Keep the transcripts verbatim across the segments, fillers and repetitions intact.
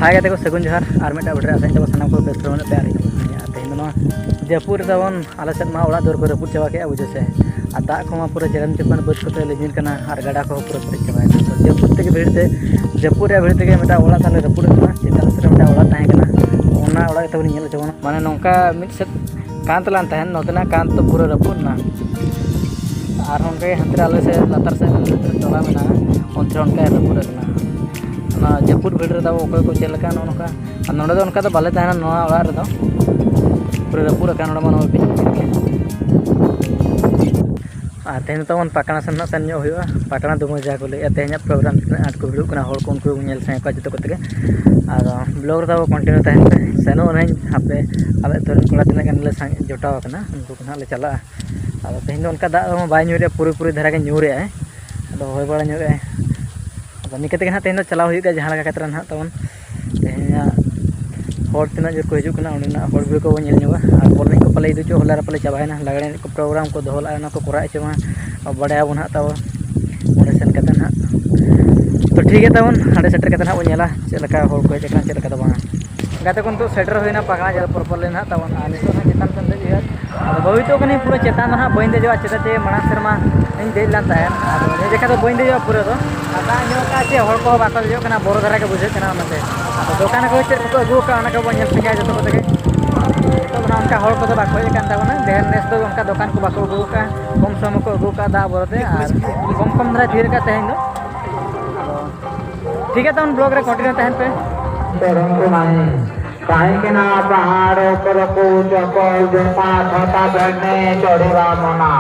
ᱦᱟᱭ ᱜᱟᱛᱮ ᱠᱚ, ᱥᱟᱹᱜᱩᱱ ᱡᱚᱦᱟᱨ᱾ ᱟᱨ ᱢᱤᱫᱴᱟᱝ ᱵᱷᱤᱰᱤᱭᱳ ᱨᱮ ᱟᱥᱟᱧ ᱛᱟᱵᱚ ᱥᱟᱱᱟᱢ ᱠᱚ ᱵᱮᱥ ᱛᱮ ᱢᱮᱱᱟᱜ ᱯᱮᱭᱟ᱾ ᱟᱨ ᱤᱧ ᱫᱚ ᱱᱚᱣᱟ ᱡᱟᱹᱯᱩᱫ ᱨᱮ ᱛᱟᱵᱚᱱ ᱟᱞᱮ ᱥᱮᱫ ᱢᱟ ᱚᱲᱟᱜ ᱫᱩᱣᱟᱹᱨ ᱠᱚ ᱨᱟᱹᱯᱩᱫ ᱪᱟᱵᱟ ᱠᱮᱫᱼᱟ, ᱵᱩᱡᱷᱟᱹᱣ ᱥᱮ᱾ ᱟᱨ ᱫᱟᱜ ᱠᱚᱢᱟ ᱯᱩᱨᱟᱹ ᱪᱮᱨᱮᱢ ᱪᱮᱯᱮᱱ ᱵᱟᱹᱫᱽ ᱠᱚᱛᱮ ᱞᱤᱸᱡᱤᱱ ᱠᱟᱱᱟ ᱟᱨ ᱜᱟᱰᱟ ᱠᱚᱦᱚᱸ ᱯᱩᱨᱟᱹ ᱯᱮᱨᱮᱡ ᱪᱟᱵᱟᱭᱮᱱᱟ᱾ ᱛᱚ ᱡᱟᱹᱯᱩᱫ ᱛᱮᱜᱮ ᱵᱷᱤᱲ ᱛᱮ, ᱡᱟᱹᱯᱩᱫ ᱨᱮᱭᱟᱜ ᱵᱷᱤᱲ ᱛᱮᱜᱮ ᱢᱤᱫᱴᱟᱝ ᱚᱲᱟᱜ ᱛᱟᱞᱮ ᱨᱟᱹᱯᱩᱫ ᱟᱠᱟᱱᱟ᱾ ᱪᱮᱛᱟᱱ ᱥᱮᱫ ᱨᱮ ᱢᱤᱫᱴᱟᱝ ᱚᱲᱟᱜ ᱛᱟᱦᱮᱸ ᱠᱟᱱᱟ, ᱚᱱᱟ ᱚᱲᱟᱜ ᱜᱮ ᱛᱟᱵᱚᱱ ᱧᱮᱞ ᱦᱚᱪᱚ ᱵᱚᱱᱟ᱾ ᱢᱟᱱᱮ ᱱᱚᱝᱠᱟ ᱢᱤᱫ ᱥᱮᱫ ᱠᱟᱸᱛ ᱞᱟᱝ ᱛᱟᱦᱮᱱ, ᱱᱚᱛᱮᱱᱟᱜ ᱠᱟᱸᱛ ᱫᱚ ᱯᱩᱨᱟᱹ ᱨᱟᱹᱯᱩᱫ ᱮᱱᱟ᱾ ᱟᱨ ᱚᱱᱠᱟ ᱜᱮ ᱦᱟᱱᱛᱮ ᱨᱮ ᱟᱞᱮ ᱥᱮᱫ ᱞᱟᱛᱟᱨ ᱥᱮᱫ ᱨᱮ ᱴᱚᱞᱟ ᱢᱮᱱᱟᱜᱼᱟ, ᱚᱱᱛᱮ ᱨᱮ ᱚᱱᱠᱟ ᱨᱟᱹᱯᱩᱫ ᱟᱠᱟᱱᱟ᱾ ᱚᱱᱟ ᱡᱟᱹᱯᱩᱫ ᱵᱷᱤᱲ ᱨᱮ ᱛᱟᱵᱚ ᱚᱠᱚᱭ ᱠᱚ ᱪᱮᱫ ᱞᱮᱠᱟ ᱱᱚᱜᱼᱚ ᱱᱚᱝᱠᱟ᱾ ᱟᱨ ᱱᱚᱰᱮ ᱫᱚ ᱚᱱᱠᱟ ᱫᱚ ᱵᱟᱞᱮ ᱛᱟᱦᱮᱱᱟ, ᱱᱚᱣᱟ ᱚᱲᱟᱜ ᱨᱮᱫᱚ ᱯᱩᱨᱟᱹ ᱨᱟᱹᱯᱩᱫ ᱟᱠᱟᱱ, ᱱᱚᱰᱮ ᱢᱟ ᱱᱚᱣᱟ ᱯᱮ ᱧᱮᱞ ᱠᱮᱫ ᱜᱮ᱾ ᱟᱨ ᱛᱮᱦᱮᱧ ᱫᱚ ᱛᱟᱵᱚᱱ ᱯᱟᱠᱲᱟ ᱥᱮᱱ ᱱᱟᱜ ᱥᱮᱱ ᱧᱚᱜ ᱦᱩᱭᱩᱜᱼᱟ᱾ ᱯᱟᱠᱲᱟ ᱫᱩᱢᱟᱹ ᱡᱟᱦᱟᱸ ᱠᱚ ᱞᱟᱹᱭᱮᱫᱼᱟ, ᱛᱮᱦᱮᱧᱟᱜ ᱯᱨᱳᱜᱨᱟᱢ ᱛᱤᱱᱟᱹᱜ ᱟᱸᱴ ᱠᱚ ᱵᱷᱤᱲᱚᱜ ᱠᱟᱱᱟ, ᱦᱚᱲ ᱠᱚ ᱩᱱᱠᱩ ᱜᱮᱵᱚᱱ ᱧᱮᱞ ᱥᱟᱸᱜᱮ ᱠᱚᱣᱟ ᱡᱚᱛᱚ ᱠᱚᱛᱮ ᱜᱮ᱾ ᱟᱫᱚ ᱵᱞᱚᱜ ᱨᱮ ᱛᱟᱵᱚ ᱠᱚᱱᱴᱤᱱᱤᱭᱩ ᱛᱟᱦᱮᱱ ᱯᱮ, ᱥᱮᱱᱚᱜ ᱟᱹᱧ ᱦᱟᱯᱮ ᱟᱞᱮ ᱟᱹᱛᱩ ᱨᱮᱱ ᱠᱚᱲᱟ ᱛᱤᱱᱟᱹᱜ ᱜᱟᱱ ᱞᱮ ᱥᱟᱸᱜᱮ ᱡᱚᱴᱟᱣ ᱟᱠᱟᱱᱟ, ᱩᱱᱠᱩ ᱠᱚ ᱱᱟᱦᱟᱜ ᱞᱮ ᱪᱟᱞᱟᱜᱼᱟ᱾ ᱟᱫᱚ ᱛᱮᱦᱮᱧ ᱫᱚ ᱚᱱᱠᱟ ᱫᱟᱜ ᱦᱚᱸ ᱵᱟᱭ ᱧᱩᱨᱮᱜᱼᱟ, ᱯᱩᱨᱟᱹ ᱯᱩᱨᱟᱹ ᱫᱷᱟᱨᱟ ᱜᱮ ᱧᱩᱨᱮᱜᱼᱟᱭ᱾ ᱟᱫᱚ ᱦᱚᱭ ᱵᱟᱲᱟ ᱧᱚᱜ ᱮᱜᱼᱟᱭ᱾ ᱟᱫᱚ ᱱᱤᱝᱠᱟᱹ ᱛᱮᱜᱮ ᱱᱟᱦᱟᱜ ᱛᱮᱦᱮᱧ ᱫᱚ ᱪᱟᱞᱟᱣ ᱦᱩᱭᱩᱜ ᱜᱮᱭᱟ, ᱡᱟᱦᱟᱸ ᱞᱮᱠᱟ ᱠᱟᱛᱮ ᱨᱮ ᱱᱟᱦᱟᱜ ᱛᱟᱵᱚᱱ ᱛᱮᱦᱮᱧᱟᱜ ᱦᱚᱲ ᱛᱤᱱᱟᱹᱜ ᱡᱳᱨ ᱠᱚ ᱦᱤᱡᱩᱜ ᱠᱟᱱᱟ, ᱚᱸᱰᱮᱱᱟᱜ ᱦᱚᱲ ᱵᱷᱤᱲ ᱠᱚᱵᱚᱱ ᱧᱮᱞ ᱧᱚᱜᱟ᱾ ᱟᱨ ᱵᱚᱞ ᱮᱱᱮᱡ ᱠᱚ ᱯᱟᱞᱮ ᱤᱫᱤ ᱦᱚᱪᱚ, ᱦᱚᱞᱟ ᱨᱮ ᱯᱟᱞᱮ ᱪᱟᱵᱟᱭᱮᱱᱟ, ᱞᱟᱜᱽᱲᱮ ᱮᱱᱮᱡ ᱠᱚ ᱯᱨᱳᱜᱨᱟᱢ ᱠᱚ ᱫᱚᱦᱚ ᱞᱮᱫᱼᱟ, ᱚᱱᱟ ᱠᱚ ᱠᱚᱨᱟᱣ ᱦᱚᱪᱚ ᱢᱟ, ᱵᱟᱲᱟᱭᱟᱵᱚᱱ ᱦᱟᱸᱜ ᱛᱟᱵᱚ ᱚᱸᱰᱮ ᱥᱮᱱ ᱠᱟᱛᱮ ᱱᱟᱦᱟᱜ᱾ ᱛᱚ ᱴᱷᱤᱠ ᱜᱮᱭᱟ ᱛᱟᱵᱚᱱ, ᱦᱟᱸᱰᱮ ᱥᱮᱴᱮᱨ ᱠᱟᱛᱮ ᱱᱟᱦᱟᱜ ᱵᱚᱱ ᱧᱮᱞᱟ ᱪᱮᱫ ᱞᱮᱠᱟ ᱦᱚᱲ ᱠᱚ ᱦᱮᱡ ᱟᱠᱟᱱᱟ, ᱪᱮᱫ ᱞᱮᱠᱟ ᱫᱚ ᱵᱟᱝᱟ᱾ ᱜᱟᱛᱮ ᱠᱚ, ᱱᱤᱛᱚᱜ ᱥᱮᱴᱮᱨ ᱦᱩᱭᱱᱟ ᱯᱟᱠᱲᱟ ᱡᱟᱞ ᱯᱚᱨᱯᱚᱨ ᱞᱮ ᱱᱟᱦᱟᱜ ᱛᱟᱵᱚᱱ, ᱟᱨ ᱱᱤᱛᱚᱜ ᱱᱟᱦᱟᱜ ᱪᱮᱛᱟᱱ ᱥᱮᱱ ᱫᱮᱡ ᱦᱩᱭᱩᱜᱼᱟ᱾ ᱟᱫᱚ ᱵᱷᱟᱹᱵᱤᱛᱚᱜ ᱠᱟᱹᱱᱟᱹᱧ ᱯᱩᱨᱟᱹ ᱪᱮᱛᱟᱱ ᱫᱚ ᱱᱟᱦᱟᱜ ᱵᱟᱹᱧ ᱫᱮᱡᱚᱜᱼᱟ, ᱪᱮᱫᱟᱜ ᱪᱮ ᱢᱟᱲᱟᱝ ᱥᱮᱨᱢᱟ ᱤᱧ ᱫᱮᱡ ᱞᱮᱱ ᱛᱟᱦᱮᱸᱫ᱾ ᱟᱫᱚ ᱱᱤᱭᱟᱹ ᱡᱚᱠᱷᱟ ᱫᱚ ᱵᱟᱹᱧ ᱫᱮᱡᱚᱜᱼᱟ ᱯᱩᱨᱟᱹ ᱫᱚ᱾ ᱟᱨ ᱫᱟᱜ ᱧᱚᱜ ᱠᱟᱜᱼᱟ ᱪᱮ, ᱦᱚᱲ ᱠᱚᱦᱚᱸ ᱵᱟᱠᱚ ᱫᱮᱡᱚᱜ ᱠᱟᱱᱟ, ᱵᱚᱨᱚ ᱫᱷᱟᱨᱟ ᱜᱮ ᱵᱩᱡᱷᱟᱹᱜ ᱠᱟᱱᱟ ᱚᱱᱟᱛᱮ᱾ ᱟᱫᱚ ᱫᱚᱠᱟᱱ ᱠᱚ ᱪᱮᱫ ᱠᱚᱠᱚ ᱟᱹᱜᱩ ᱟᱠᱟᱫᱼᱟ, ᱚᱱᱟ ᱠᱚᱵᱚᱱ ᱧᱮᱞ ᱥᱟᱸᱜᱮᱭᱟ ᱡᱚᱛᱚ ᱠᱚᱛᱮ ᱜᱮ᱾ ᱱᱤᱛᱚᱜ ᱫᱚ ᱱᱟᱦᱟᱜ ᱚᱱᱠᱟ ᱦᱚᱲ ᱠᱚᱫᱚ ᱵᱟᱠᱚ ᱦᱮᱡ ᱟᱠᱟᱱ ᱛᱟᱵᱚᱱᱟ, ᱰᱷᱮᱨ ᱱᱮᱥ ᱫᱚ ᱚᱱᱠᱟ ᱫᱚᱠᱟᱱ ᱠᱚ ᱵᱟᱠᱚ ᱟᱹᱜᱩ ᱟᱠᱟᱫᱼᱟ, ᱠᱚᱢ ᱥᱚᱢ ᱠᱚ ᱟᱹᱜᱩ ᱟᱠᱟᱫᱼᱟ ᱫᱟᱜ ᱵᱚᱨᱚᱛᱮ, ᱟᱨ ᱠᱚᱢ ᱠᱚᱢ ᱫᱷᱟᱨᱟ ᱛᱷᱤᱨ ᱟᱠᱟᱫ ᱛᱮᱦᱮᱧ ᱫᱚ᱾ ᱟᱫᱚ ᱴᱷᱤᱠ ᱜᱮᱭᱟ, ᱛᱟᱵᱚᱱ ᱵᱞᱚᱜ ᱨᱮ ᱠᱚᱱᱴᱤᱱᱤᱭᱩ ᱛᱟᱦᱮᱱ ᱯᱮ᱾ ᱠᱟᱹᱦᱤᱸᱠᱤᱱᱟ ᱯᱟᱦᱟᱲ ᱩᱯᱚᱨ ᱠᱚ ᱪᱚᱯᱚᱞ ᱡᱚᱛᱟ ᱪᱷᱚᱛᱟ ᱵᱮᱰᱱᱮ ᱪᱚᱲᱤᱵᱟ ᱢᱚᱱᱟ।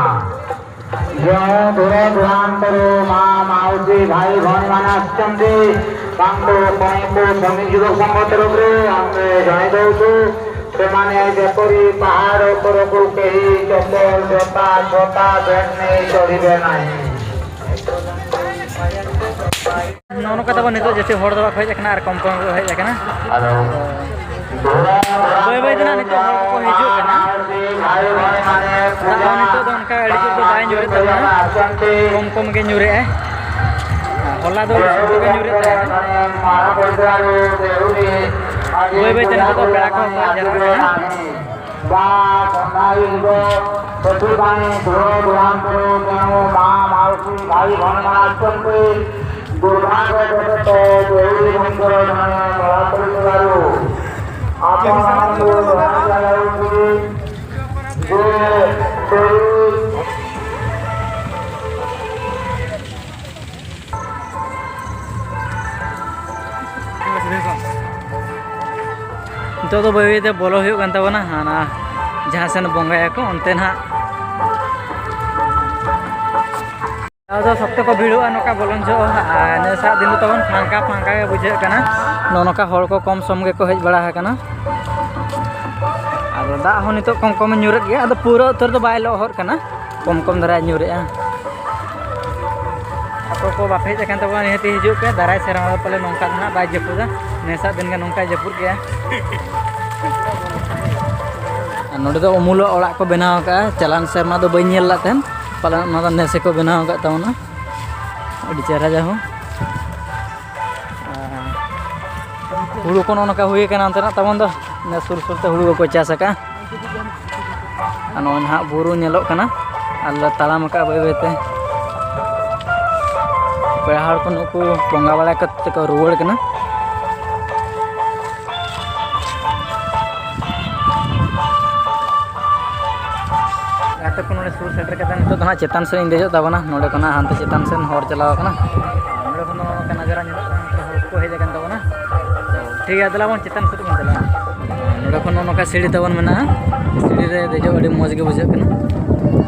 ଯେଉଁ ଦୂର ଦୂରାନ୍ତରୁ ମା, ମାଉସୀ, ଭାଇ, ଭଉଣୀମାନେ ଆସିଛନ୍ତି, ତାଙ୍କୁ କଇଁକୁ ସ୍ୱାମୀ ଯୁବକ ସଂଘ ତରଫରୁ ଆମେ ଜଣାଇ ଦେଉଛୁ, ସେମାନେ ଯେପରି ପାହାଡ଼ ଉପରକୁ କେହି ଚପଲ, ଜୋତା, ଛତା, ବେଲ୍ଟ ନେଇ ଚଢ଼ିବେ ନାହିଁ। ᱱᱚᱜᱼᱚ ᱱᱚᱝᱠᱟ ᱛᱟᱵᱚᱱ ᱱᱤᱛᱚᱜ ᱡᱟᱹᱥᱛᱤ ᱦᱚᱲ ᱫᱚ ᱵᱟᱠᱚ ᱦᱮᱡ ᱟᱠᱟᱱᱟ ᱟᱨ ᱠᱚᱢ ᱠᱚᱢ ᱜᱮᱠᱚ ᱦᱮᱡ ᱟᱠᱟᱱᱟ᱾ ᱟᱫᱚ ᱵᱟᱹᱭ ᱵᱟᱹᱭ ᱛᱮ ᱱᱟᱜ ᱱᱤᱛᱚᱜ ᱦᱚᱲ ᱠᱚᱠᱚ ᱦᱤᱡᱩᱜ ᱠᱟᱱᱟ᱾ ᱫᱟᱜ ᱦᱚᱸ ᱱᱤᱛᱚᱜ ᱫᱚ ᱚᱱᱠᱟ ᱟᱹᱰᱤ ᱡᱳᱨ ᱫᱚ ᱵᱟᱭ ᱧᱩᱨᱮᱫ ᱛᱟᱵᱚᱱᱟ, ᱠᱚᱢ ᱠᱚᱢ ᱜᱮ ᱧᱩᱨᱮᱜᱼᱟᱭ᱾ ᱦᱚᱞᱟ ᱫᱚ ᱟᱹᱰᱤ ᱥᱚᱠᱛᱚ ᱜᱮ ᱧᱩᱨᱮᱫ ᱛᱟᱦᱮᱸᱫ᱾ ᱵᱟᱹᱭ ᱵᱟᱹᱭ ᱛᱮ ᱱᱤᱛᱚᱜ ᱫᱚ ᱯᱮᱲᱟ ᱠᱚᱦᱚᱸ ᱠᱚ ᱡᱟᱨᱣᱟᱜ ᱠᱟᱱᱟ᱾ ସେଥିପାଇଁ ଦୂର ଦୂରାନ୍ତରୁ ଯେଉଁ ମା ମାଉସୀ ଭାଇ ଭଉଣୀମାନେ ଆସିଛନ୍ତି, ଦୁର୍ଭାଗ୍ୟବଶତଃ ଦେଉରୀ ମନ୍ଦିର ଜଣେ ମଳା କରିଥିବାରୁ ଆପଣମାନଙ୍କୁ ଜଣାଇ ଦିଆଯାଉଛି ଯେ ଦେଉରୀ ᱱᱤᱛᱚᱜ ᱫᱚ ᱵᱟᱹᱭ ᱵᱟᱹᱭ ᱛᱮ ᱵᱚᱞᱚ ᱦᱩᱭᱩᱜ ᱠᱟᱱ ᱛᱟᱵᱚᱱᱟ, ᱦᱟᱱᱟ ᱡᱟᱦᱟᱸ ᱥᱮᱱ ᱵᱚᱸᱜᱟᱭᱟᱠᱚ ᱚᱱᱛᱮ ᱱᱟᱦᱟᱜ᱾ ᱟᱫᱚ ᱥᱚᱠᱛᱚ ᱠᱚ ᱵᱷᱤᱲᱚᱜᱼᱟ ᱱᱚᱝᱠᱟ ᱵᱚᱞᱚᱱ ᱡᱚᱦᱚᱜ, ᱟᱨ ᱱᱤᱭᱟᱹ ᱥᱟᱜ ᱫᱤᱱ ᱫᱚ ᱛᱟᱵᱚᱱ ᱯᱷᱟᱸᱠᱟ ᱯᱷᱟᱸᱠᱟ ᱜᱮ ᱵᱩᱡᱷᱟᱹᱜ ᱠᱟᱱᱟ᱾ ᱱᱚᱜᱼᱚ ᱱᱚᱝᱠᱟ ᱦᱚᱲ ᱠᱚ ᱠᱚᱢ ᱥᱚᱢ ᱜᱮᱠᱚ ᱦᱮᱡ ᱵᱟᱲᱟ ᱟᱠᱟᱱᱟ᱾ ᱟᱫᱚ ᱫᱟᱜ ᱦᱚᱸ ᱱᱤᱛᱚᱜ ᱠᱚᱢ ᱠᱚᱢᱮ ᱧᱩᱨᱮᱫ ᱜᱮᱭᱟ, ᱟᱫᱚ ᱯᱩᱨᱟᱹ ᱩᱛᱟᱹᱨ ᱫᱚ ᱵᱟᱭ ᱞᱚᱦᱚᱫ ᱠᱟᱱᱟ, ᱠᱚᱢ ᱠᱚᱢ ᱫᱷᱟᱨᱟ ᱧᱩᱨᱮᱜᱼᱟ᱾ ᱟᱠᱚ ᱠᱚ ᱵᱟᱯᱮ ᱦᱮᱡ ᱟᱠᱟᱱ ᱛᱟᱵᱚᱱᱟ, ᱱᱤᱦᱟᱹᱛ ᱦᱤᱡᱩᱜ ᱯᱮ᱾ ᱫᱟᱨᱟᱭ ᱥᱮᱨᱢᱟ ᱫᱚ ᱯᱟᱞᱮ ᱱᱚᱝᱠᱟ ᱫᱚ ᱱᱟᱦᱟᱜ ᱵᱟᱭ ᱡᱟᱹᱯᱩᱫᱟ, ᱱᱮᱥᱟᱜ ᱫᱤᱱ ᱜᱮ ᱱᱚᱝᱠᱟᱭ ᱡᱟᱹᱯᱩᱫ ᱜᱮᱭᱟ᱾ ᱟᱨ ᱱᱚᱰᱮ ᱫᱚ ᱩᱢᱩᱞᱚᱜ ᱚᱲᱟᱜ ᱠᱚ ᱵᱮᱱᱟᱣ ᱟᱠᱟᱫᱼᱟ᱾ ᱪᱟᱞᱟᱣᱮᱱ ᱥᱮᱨᱢᱟ ᱫᱚ ᱵᱟᱹᱧ ᱧᱮᱞ ᱞᱮᱫ ᱛᱟᱦᱮᱸᱫ, ᱯᱟᱞᱮᱱ ᱚᱱᱟ ᱫᱚ ᱱᱮᱥ ᱜᱮᱠᱚ ᱵᱮᱱᱟᱣ ᱟᱠᱟᱫ ᱛᱟᱵᱚᱱᱟ᱾ ᱟᱹᱰᱤ ᱪᱮᱦᱨᱟ ᱡᱟᱦᱳ᱾ ᱟᱨ ᱦᱩᱲᱩ ᱠᱚ ᱱᱚᱜᱼᱚ ᱱᱚᱝᱠᱟ ᱦᱩᱭ ᱟᱠᱟᱱᱟ ᱚᱱᱛᱮᱱᱟᱜ ᱛᱟᱵᱚᱱ ᱫᱚ, ᱱᱮᱥ ᱥᱩᱨ ᱥᱩᱨ ᱛᱮ ᱦᱩᱲᱩ ᱠᱚᱠᱚ ᱪᱟᱥ ᱟᱠᱟᱫᱼᱟ᱾ ᱟᱨ ᱱᱚᱜᱼᱚᱭ ᱱᱟᱦᱟᱜ ᱵᱩᱨᱩ ᱧᱮᱞᱚᱜ ᱠᱟᱱᱟ, ᱟᱨ ᱞᱮ ᱛᱟᱲᱟᱢ ᱟᱠᱟᱫᱼᱟ ᱵᱟᱹᱭ ᱵᱟᱹᱭ ᱛᱮ᱾ ᱯᱮᱲᱟ ᱦᱚᱲ ᱠᱚ ᱱᱩᱠᱩ ᱵᱚᱸᱜᱟ ᱵᱟᱲᱟ ᱠᱟᱛᱮ ᱠᱚ ᱨᱩᱣᱟᱹᱲ ᱠᱟᱱᱟ᱾ ᱜᱟᱛᱮ ᱠᱚ ᱱᱚᱰᱮ ᱥᱩᱨ ᱥᱮᱴᱮᱨ ᱠᱟᱛᱮ ᱱᱤᱛᱚᱜ ᱫᱚ ᱦᱟᱸᱜ ᱪᱮᱛᱟᱱ ᱥᱮᱫ ᱤᱧ ᱫᱮᱡᱚᱜ ᱛᱟᱵᱚᱱᱟ᱾ ᱱᱚᱰᱮ ᱠᱷᱚᱱᱟᱜ ᱦᱟᱱᱛᱮ ᱪᱮᱛᱟᱱ ᱥᱮᱫ ᱦᱚᱨ ᱪᱟᱞᱟᱣ ᱠᱟᱱᱟ᱾ ᱱᱚᱰᱮ ᱠᱷᱚᱱ ᱫᱚ ᱱᱚᱝᱠᱟ ᱱᱟᱡᱟᱨᱟ ᱧᱮᱞᱚᱜ ᱠᱟᱱᱟ, ᱱᱚᱛᱮ ᱦᱚᱲ ᱠᱚ ᱦᱮᱡ ᱟᱠᱟᱱ ᱛᱟᱵᱚᱱᱟ᱾ ᱴᱷᱤᱠ ᱜᱮᱭᱟ, ᱫᱮᱞᱟ ᱵᱚᱱ ᱪᱮᱛᱟᱱ ᱥᱮᱫ ᱵᱚᱱ ᱪᱟᱞᱟᱜᱼᱟ᱾ ᱱᱚᱰᱮ ᱠᱷᱚᱱ ᱱᱚᱜᱼᱚ ᱱᱚᱝᱠᱟ ᱥᱤᱲᱤ ᱛᱟᱵᱚᱱ ᱢᱮᱱᱟᱜᱼᱟ, ᱥᱤᱲᱤ ᱨᱮ ᱫᱮᱡᱚᱜ ᱟᱹᱰᱤ ᱢᱚᱡᱽ ᱜᱮ ᱵᱩᱡᱷᱟᱹᱜ ᱠᱟᱱᱟ᱾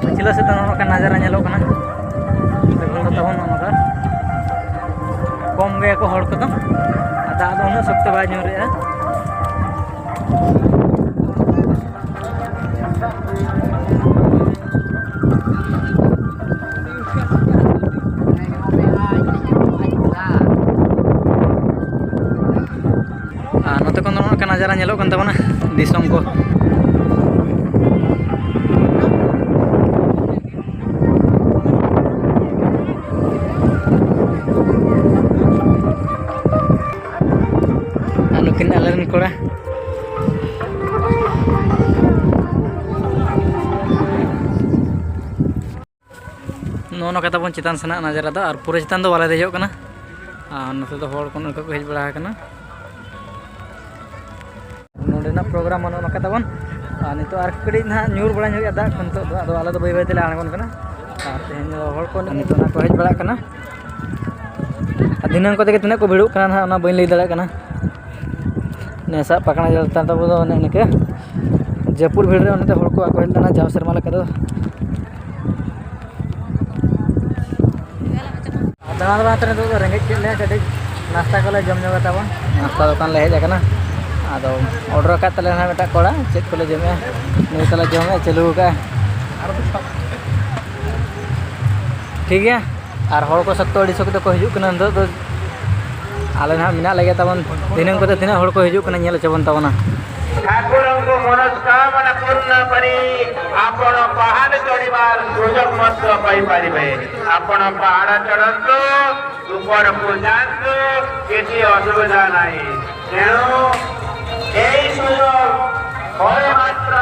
ᱯᱟᱹᱪᱷᱞᱟᱹ ᱥᱮᱫ ᱫᱚ ᱱᱚᱜᱼᱚ ᱱᱚᱝᱠᱟ ᱱᱟᱡᱟᱨᱟ ᱧᱮᱞᱚᱜ ᱠᱟᱱᱟ᱾ ᱱᱚᱰᱮ ᱠᱷᱚᱱ ᱫᱚ ᱛᱟᱵᱚᱱ ᱱᱚᱜᱼᱚ ᱱᱚᱝᱠᱟ ᱠᱚᱢ ᱜᱮᱭᱟ ᱠᱚ ᱦᱚᱲ ᱠᱚᱫᱚ, ᱟᱨ ᱫᱟᱜ ᱫᱚ ᱩᱱᱟᱹᱜ ᱥᱚᱠᱛᱚ ᱵᱟᱭ ᱧᱩᱨᱮᱜᱼᱟ᱾ ᱟᱨ ᱱᱚᱛᱮ ᱠᱷᱚᱱ ᱫᱚ ᱱᱚᱜᱼᱚ ᱱᱚᱝᱠᱟ ᱱᱟᱡᱟᱨᱟ ᱧᱮᱞᱚᱜ ᱠᱟᱱ ᱛᱟᱵᱚᱱᱟ ᱫᱤᱥᱚᱢ ᱠᱚ᱾ ᱠᱤᱱ ᱟᱞᱮ ᱨᱮᱱ ᱠᱚᱲᱟ᱾ ᱱᱚᱜᱼᱚ ᱱᱚᱝᱠᱟ ᱛᱟᱵᱚᱱ ᱪᱮᱛᱟᱱ ᱥᱮᱱᱟᱜ ᱱᱟᱡᱟᱨᱟ ᱫᱚ, ᱟᱨ ᱯᱩᱨᱟᱹ ᱪᱮᱛᱟᱱ ᱫᱚ ᱵᱟᱞᱮ ᱫᱮᱡᱚᱜ ᱠᱟᱱᱟ᱾ ᱟᱨ ᱱᱚᱛᱮ ᱫᱚ ᱦᱚᱲ ᱠᱚ ᱱᱚᱝᱠᱟ ᱠᱚ ᱦᱮᱡ ᱵᱟᱲᱟ ᱟᱠᱟᱱᱟ᱾ ᱱᱚᱰᱮᱱᱟᱜ ᱯᱨᱳᱜᱨᱟᱢ ᱱᱚᱜᱼᱚ ᱱᱚᱝᱠᱟ ᱛᱟᱵᱚᱱ᱾ ᱟᱨ ᱱᱤᱛᱚᱜ ᱟᱨ ᱠᱟᱹᱴᱤᱡ ᱱᱟᱦᱟᱜ ᱧᱩᱨ ᱵᱟᱲᱟ ᱧᱚᱜ ᱜᱮᱭᱟ ᱫᱟᱜ ᱠᱚ ᱱᱤᱛᱚᱜ ᱫᱚ, ᱟᱫᱚ ᱟᱞᱮ ᱫᱚ ᱵᱟᱹᱭ ᱵᱟᱹᱭ ᱛᱮᱞᱮ ᱟᱬᱜᱚᱱ ᱠᱟᱱᱟ᱾ ᱟᱨ ᱛᱮᱦᱮᱧ ᱫᱚ ᱦᱚᱲ ᱠᱚ ᱱᱤᱛᱚᱜ ᱱᱟᱦᱟᱜ ᱠᱚ ᱦᱮᱡ ᱵᱟᱲᱟᱜ ᱠᱟᱱᱟ᱾ ᱟᱨ ᱫᱷᱤᱱᱟᱹᱝ ᱠᱚᱛᱮ ᱜᱮ ᱛᱤᱱᱟᱹᱜ ᱠᱚ ᱵᱷᱤᱲᱚᱜ ᱠᱟᱱᱟ ᱱᱟᱦᱟᱜ, ᱚᱱᱟ ᱵᱟᱹᱧ ᱞᱟᱹᱭ ᱫᱟᱲᱮᱭᱟᱜ ᱠᱟᱱᱟ᱾ ᱱᱮᱥᱟᱜ ᱯᱟᱠᱲᱟ ᱡᱟᱞ ᱛᱟᱵᱚ ᱫᱚ ᱚᱱᱮ ᱤᱱᱠᱟᱹ ᱡᱟᱹᱯᱩᱫ ᱵᱷᱤᱲ ᱨᱮ ᱚᱱᱟᱛᱮ ᱦᱚᱲ ᱠᱚ ᱵᱟᱠᱚ ᱦᱮᱡ ᱞᱮᱱᱟ ᱡᱟᱣ ᱥᱮᱨᱢᱟ ᱞᱮᱠᱟ ᱫᱚ᱾ ᱫᱟᱬᱟ ᱫᱟᱬᱟ ᱛᱮ ᱱᱤᱛᱚᱜ ᱫᱚ ᱨᱮᱸᱜᱮᱡ ᱠᱮᱫ ᱞᱮᱭᱟ, ᱠᱟᱹᱴᱤᱡ ᱱᱟᱥᱛᱟ ᱠᱚᱞᱮ ᱡᱚᱢ ᱧᱚᱜᱟ ᱛᱟᱵᱚᱱ᱾ ᱱᱟᱥᱛᱟ ᱫᱚᱠᱟᱱ ᱞᱮ ᱦᱮᱡ ᱟᱠᱟᱱᱟ᱾ ᱟᱫᱚ ᱚᱰᱟᱨ ᱟᱠᱟᱫ ᱛᱟᱞᱮᱭᱟ ᱱᱟᱦᱟᱜ ᱢᱤᱫᱴᱟᱝ ᱠᱚᱲᱟ, ᱪᱮᱫ ᱠᱚᱞᱮ ᱡᱚᱢᱮᱜᱼᱟ, ᱱᱩᱭ ᱛᱟᱞᱮ ᱡᱚᱢᱮᱜᱼᱟ, ᱪᱟᱹᱞᱩ ᱟᱠᱟᱫᱼᱟ᱾ ᱴᱷᱤᱠ ᱜᱮᱭᱟ᱾ ᱟᱨ ᱦᱚᱲ ᱠᱚ ᱥᱚᱠᱛᱚ ᱟᱹᱰᱤ ᱥᱚᱠᱛᱚ ᱠᱚ ᱦᱤᱡᱩᱜ ᱠᱟᱱᱟ ᱱᱤᱛᱚᱜ ᱫᱚ᱾ ᱟᱞᱮ ᱱᱟᱦᱟᱜ ᱢᱮᱱᱟᱜ ᱞᱮᱜᱮ ᱛᱟᱵᱚᱱ, ᱫᱷᱤᱱᱟᱹᱝ ᱠᱚᱛᱮ ᱛᱤᱱᱟᱹᱜ ᱦᱚᱲ ᱠᱚ ᱦᱤᱡᱩᱜ ᱠᱟᱱᱟ ᱧᱮᱞ ᱦᱚᱪᱚ ᱵᱚᱱ ᱛᱟᱵᱚᱱᱟ᱾ ଠାକୁରଙ୍କୁ ମନସ୍କାମନା ପୂର୍ଣ୍ଣ କରି ଆପଣ ପାହାଡ଼ ଚଢ଼ିବାର ସୁଯୋଗ ମଧ୍ୟ ପାଇପାରିବେ। ଆପଣ ପାହାଡ଼ ଚଢ଼ନ୍ତୁ, ଉପରକୁ ଯାଆନ୍ତୁ, କିଛି ଅସୁବିଧା ନାହିଁ। ତେଣୁ ଏହି ସୁଯୋଗ ଥରେ ମାତ୍ର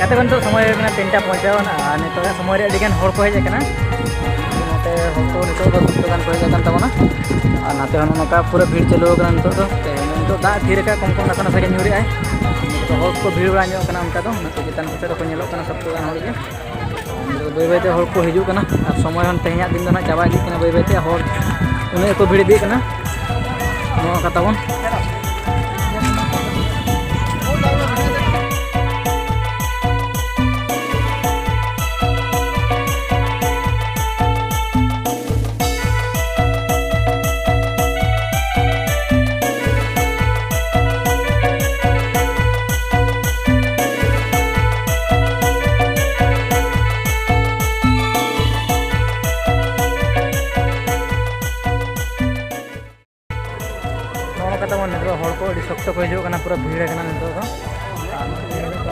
ᱜᱟᱛᱮ ᱠᱚ, ᱱᱤᱛᱚᱜ ᱥᱚᱢᱚᱭ ᱦᱩᱭ ᱠᱟᱱᱟ ᱛᱤᱱᱴᱟ ᱯᱚᱧᱪᱟᱣᱱᱟ, ᱟᱨ ᱱᱤᱛᱚᱜ ᱥᱚᱢᱚᱭ ᱨᱮ ᱟᱹᱰᱤ ᱜᱟᱱ ᱦᱚᱲ ᱠᱚ ᱦᱮᱡ ᱟᱠᱟᱱᱟ᱾ ᱱᱚᱛᱮ ᱦᱚᱲ ᱠᱚ ᱱᱤᱛᱚᱜ ᱫᱚ ᱥᱚᱠᱛᱚ ᱜᱟᱱ ᱠᱚ ᱦᱮᱡ ᱟᱠᱟᱱ ᱛᱟᱵᱚᱱᱟ, ᱟᱨ ᱱᱟᱛᱮ ᱦᱚᱸ ᱱᱚᱜᱼᱚ ᱱᱚᱝᱠᱟ ᱯᱩᱨᱟᱹ ᱵᱷᱤᱲ ᱪᱟᱹᱞᱩ ᱟᱠᱟᱱᱟ ᱱᱤᱛᱚᱜ ᱫᱚ᱾ ᱛᱮ ᱱᱤᱛᱚᱜ ᱫᱟᱜ ᱛᱷᱤᱨ ᱟᱠᱟᱫ, ᱠᱚᱢ ᱠᱚᱢ ᱱᱟᱥᱮ ᱱᱟᱥᱮ ᱜᱮ ᱧᱩᱨᱮᱜᱼᱟᱭ᱾ ᱱᱤᱛᱚᱜ ᱫᱚ ᱦᱚᱲ ᱠᱚ ᱵᱷᱤᱲ ᱵᱟᱲᱟ ᱧᱚᱜ ᱟᱠᱟᱱᱟ ᱚᱱᱠᱟ ᱫᱚ, ᱱᱟᱛᱮ ᱪᱮᱛᱟᱱ ᱠᱚ ᱥᱮᱫ ᱨᱮᱠᱚ ᱧᱮᱞᱚᱜ ᱠᱟᱱᱟ ᱥᱚᱠᱛᱚ ᱜᱟᱱ ᱦᱚᱲ ᱜᱮ᱾ ᱵᱟᱹᱭ ᱵᱟᱹᱭ ᱛᱮ ᱦᱚᱲ ᱠᱚ ᱦᱤᱡᱩᱜ ᱠᱟᱱᱟ, ᱟᱨ ᱥᱚᱢᱚᱭ ᱦᱚᱸ ᱛᱮᱦᱮᱧᱟᱜ ᱫᱤᱱ ᱫᱚ ᱱᱟᱜ ᱪᱟᱵᱟ ᱤᱫᱤᱜ ᱠᱟᱱᱟ ᱵᱟᱹᱭ ᱵᱟᱹᱭ ᱛᱮ, ᱦᱚᱲ ᱩᱱᱟᱹᱜ ᱜᱮᱠᱚ ᱵᱷᱤᱲ ᱤᱫᱤᱜ ᱠᱟᱱᱟ᱾ ᱱᱚᱣᱟ ᱠᱟᱛᱷᱟ ᱵᱚᱱ ᱱᱚᱜᱼᱚ ᱱᱚᱝᱠᱟ ᱛᱟᱵᱚᱱ ᱱᱤᱛᱚᱜ ᱦᱚᱲ ᱠᱚ ᱟᱹᱰᱤ ᱥᱚᱠᱛᱚ ᱠᱚ ᱦᱤᱡᱩᱜ ᱠᱟᱱᱟ, ᱯᱩᱨᱟᱹ ᱵᱷᱤᱲ ᱟᱠᱟᱱᱟ ᱱᱤᱛᱚᱜ ᱫᱚ᱾ ᱟᱨ ᱱᱚᱜᱼᱚᱭ ᱦᱚᱲ ᱠᱚ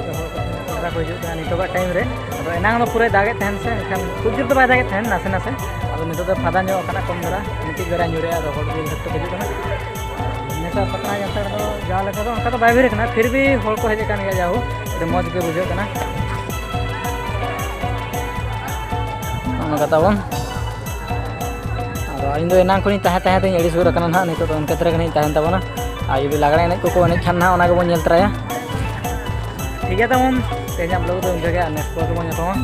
ᱥᱮᱸᱫᱽᱨᱟ ᱠᱚ ᱦᱤᱡᱩᱜ ᱠᱟᱱᱟ ᱱᱤᱛᱚᱜᱟᱜ ᱴᱟᱭᱤᱢ ᱨᱮ᱾ ᱟᱫᱚ ᱮᱱᱟᱝ ᱫᱚ ᱯᱩᱨᱟᱹᱭ ᱫᱟᱜᱮᱫ ᱛᱟᱦᱮᱱ ᱥᱮ, ᱮᱱᱠᱷᱟᱱ ᱠᱷᱩᱵ ᱡᱳᱨ ᱫᱚ ᱵᱟᱭ ᱫᱟᱜᱮᱫ ᱛᱟᱦᱮᱱ, ᱱᱟᱥᱮ ᱱᱟᱥᱮ᱾ ᱟᱫᱚ ᱱᱤᱛᱚᱜ ᱫᱚ ᱯᱷᱟᱫᱟ ᱧᱚᱜ ᱟᱠᱟᱱᱟ, ᱠᱚᱢ ᱫᱷᱟᱨᱟ, ᱢᱤᱫᱴᱤᱡ ᱵᱟᱨᱭᱟ ᱧᱩᱨᱮᱜᱼᱟ, ᱟᱫᱚ ᱦᱚᱲ ᱜᱮ ᱡᱚᱛᱚ ᱠᱚ ᱦᱤᱡᱩᱜ ᱠᱟᱱᱟ᱾ ᱱᱮᱛᱟᱨ ᱯᱟᱛᱲᱟ ᱡᱟᱛᱨᱟ ᱫᱚ ᱡᱟᱦᱟᱸ ᱞᱮᱠᱟ ᱫᱚ ᱚᱱᱠᱟ ᱫᱚ ᱵᱟᱭ ᱵᱷᱤᱲ ᱠᱟᱱᱟ, ᱯᱷᱤᱨ ᱵᱷᱤ ᱦᱚᱲ ᱠᱚ ᱦᱮᱡ ᱟᱠᱟᱱ ᱜᱮᱭᱟ, ᱡᱟᱦᱳ ᱟᱹᱰᱤ ᱢᱚᱡᱽ ᱜᱮ ᱵᱩᱡᱷᱟᱹᱜ ᱠᱟᱱᱟ᱾ ᱱᱚᱜᱼᱚ ᱱᱚᱝᱠᱟ ᱛᱟᱵᱚᱱ᱾ ᱟᱫᱚ ᱤᱧ ᱫᱚ ᱮᱱᱟᱝ ᱠᱷᱚᱱᱤᱧ ᱛᱟᱦᱮᱸ ᱛᱟᱦᱮᱸ ᱛᱤᱧ ᱟᱹᱲᱤᱥ ᱜᱚᱫ ᱟᱠᱟᱱᱟ ᱱᱟᱦᱟᱜ, ᱱᱤᱛᱚᱜ ᱫᱚ ᱤᱱᱠᱟᱹ ᱫᱷᱟᱨᱟ ᱜᱮ ᱱᱟᱦᱟᱜ ᱤᱧ ᱛᱟᱦᱮᱱ ᱛᱟᱵᱚᱱᱟ᱾ ᱟᱨ ᱡᱩᱫᱤ ᱞᱟᱜᱽᱲᱮ ᱮᱱᱮᱡ ᱠᱚᱠᱚ ᱮᱱᱮᱡ ᱠᱷᱟᱱ ᱱᱟᱦᱟᱜ ᱚᱱᱟ ᱜᱮᱵᱚᱱ ᱧᱮᱞ ᱛᱚᱨᱟᱭᱟ᱾ ᱴᱷᱤᱠ ᱜᱮᱭᱟ ᱛᱟᱵᱚᱱ, ᱛᱮᱦᱮᱧᱟᱜ vlog ᱫᱚ ᱤᱱᱠᱟᱹ ᱜᱮ, ᱟᱨ next vlog ᱨᱮᱵᱚᱱ ᱧᱟᱯᱟᱢᱟ᱾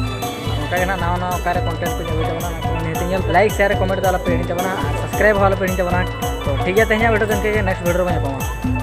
ᱚᱱᱠᱟ ᱜᱮ ᱱᱟᱦᱟᱜ ᱱᱟᱣᱟ ᱱᱟᱣᱟ ᱚᱠᱟᱨᱮ content ᱠᱚᱧ ᱟᱹᱜᱩᱭ ᱛᱟᱵᱚᱱᱟ, ᱚᱱᱟ ᱠᱚ ᱱᱤᱦᱟᱹᱛ ᱧᱮᱞ, like, share, comment ᱫᱚ ᱟᱞᱚᱯᱮ ᱦᱤᱲᱤᱧ ᱛᱟᱵᱚᱱᱟ, ᱟᱨ subscribe ᱦᱚᱸ ᱟᱞᱚᱯᱮ ᱦᱤᱲᱤᱧ ᱛᱟᱵᱚᱱᱟ᱾ ᱛᱚ ᱴᱷᱤᱠ ᱜᱮᱭᱟ, ᱛᱮᱦᱮᱧᱟᱜ video ᱫᱚ ᱤᱱᱠᱟᱹ ᱜᱮ, next video ᱨᱮᱵᱚᱱ ᱧᱟᱯᱟᱢᱟ᱾